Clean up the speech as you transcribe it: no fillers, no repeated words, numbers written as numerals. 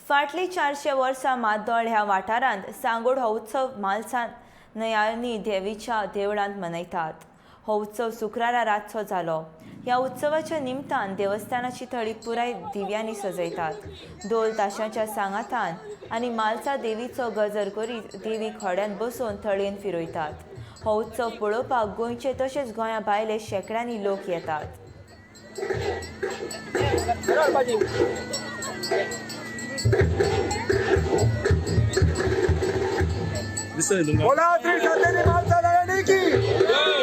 फाटलीं 400 वर्सां म्हाड्डोळ ह्या वाठारांत सांगोड हो उत्सव म्हालसा नयाळनी देवीच्या देवळांत मनयतात. हो उत्सव शुक्रारा रातचो जालो. ह्या उत्सवाच्या निमतान देवस्थानाची थळी पुराय दिव्यांनी सजयतात. धोल ताशांच्या सांगातान आनी म्हालसा देवीचो गजर करीत देवीक होड्यांत बसोवन थळयेन फिरयतात. हो उत्सव पळोवपाक गोंयचे तशेंच गोंया भायले शेंकड्यांनी लोक येतात. बोला श्री सातेरी म्हालसा नयनी की.